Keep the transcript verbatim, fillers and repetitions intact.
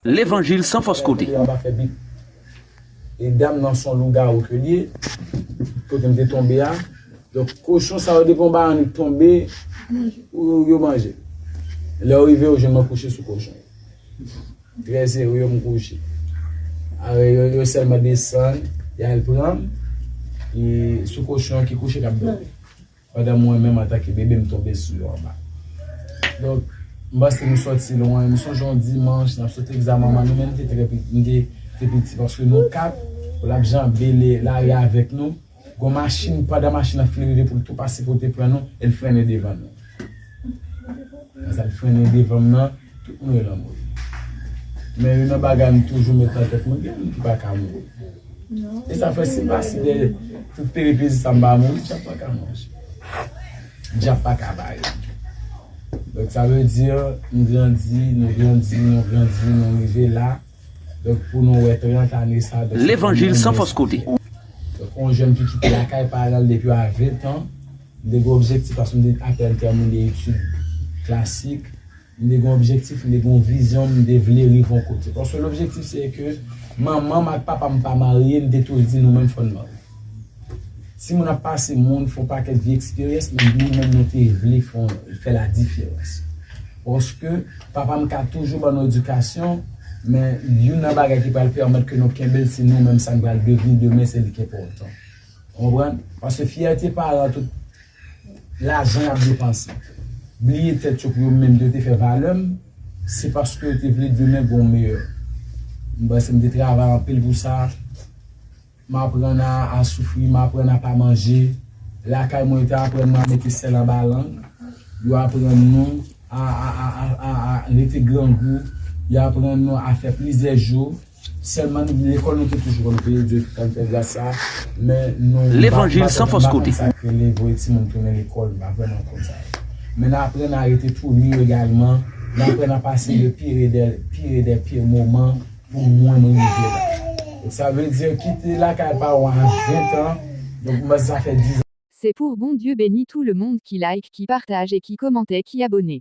Levanjil san fòs kote. Yo ap fè bit. E dam nan se yon lougawou ke l ye, kote m te tonbe a. Donk, kochon sa yo, depi yon bagay annik tonbe, ou, yo manje. Lè yo rive, yo jwenn mwen kouche sou kochon. Trè serye, m kouche. Apre, yo, yo sèlman desann, y al pran m, e sou kochon an ki kouche k ap dòmi. Pandan mwen menm, antanke bebe, m tonbe sou yo anba. Donk, m panse nou sòti lwen. M sonje yon dimanch, n ap sot egzamen, manman nou menm te trè piti, m te, te piti, paske nou kat, pou l ap janbe lari avèk nou. Gon machin, pandan machin nan fin rive pou l tou pase kote pran nou, e l frennen devan nou. Lè sa l frennen devan m nan, tout moun rele anmwe. Men youn nan bagay m toujou met nan tèt mwen, gen moun ki pa ka mouri. E sa fè si m pase de tout peripesi sa m pa mouri, dyab pa ka manje. Dyab pa ka bare. Donk sa vle di, nou grandi, nou grandi, nou grandi, nou rive la. Donk pou nou wè trant ane sa, donk se Levanjil san fòs kote. Donk yon jèn ki kite lakay paran l depi a ven tan, m te gen objektif paske m te apèn tèmine etid klasik. M te gen objektif, m te gen yon vizyon, m te vle rive yon kote. Paske lobjektif se ke manman m ak papa m pa marye, m te toujou di nou menm fò n marye. Timoun ap pase moun, fè yon pakèt vye eksperyans, men nou menm nou te vle fè, fè la diferans. Paske papa m ka toujou ban nou edikasyon, men youn nan bagay ki pral pèmèt ke nou kenbe l, se nou menm sa n pral devni demen, se li ki enpòtan. Ou konprann? Paske fyète paran, tout lajan y ap depanse, bliye tèt yo pou yo menm, yo te fè valè m, se paske yo te vle demen gen yon meyè. M panse m te travay anpil pou sa. M aprann a, a soufri, m aprann a pa manje. Lakay mwen, yo te aprann mwen a mete sèl anba lang. Yo aprann nou a, a, a, a, a, a rete grangou. Yo aprann nou a fè plizyè jou. Sèlman nou, lekòl nou te toujou konn peye, Dye konn fè gras sa. Men nou Levanjil san fòs kote. M pa konn sa k rele voye timoun tounen lekòl, m pa vrèman konn sa. Men n aprann a rete touni egalman. N aprann a pase le pire de, pire de pire moman pou mwen, mwen rive la. Sa vle di kite lakay pa w a ven tan. Donk, mwen, sa fè diz an. C'est pour Bon Dieu béni tout le monde qui like, qui partage et qui commente et qui abonne.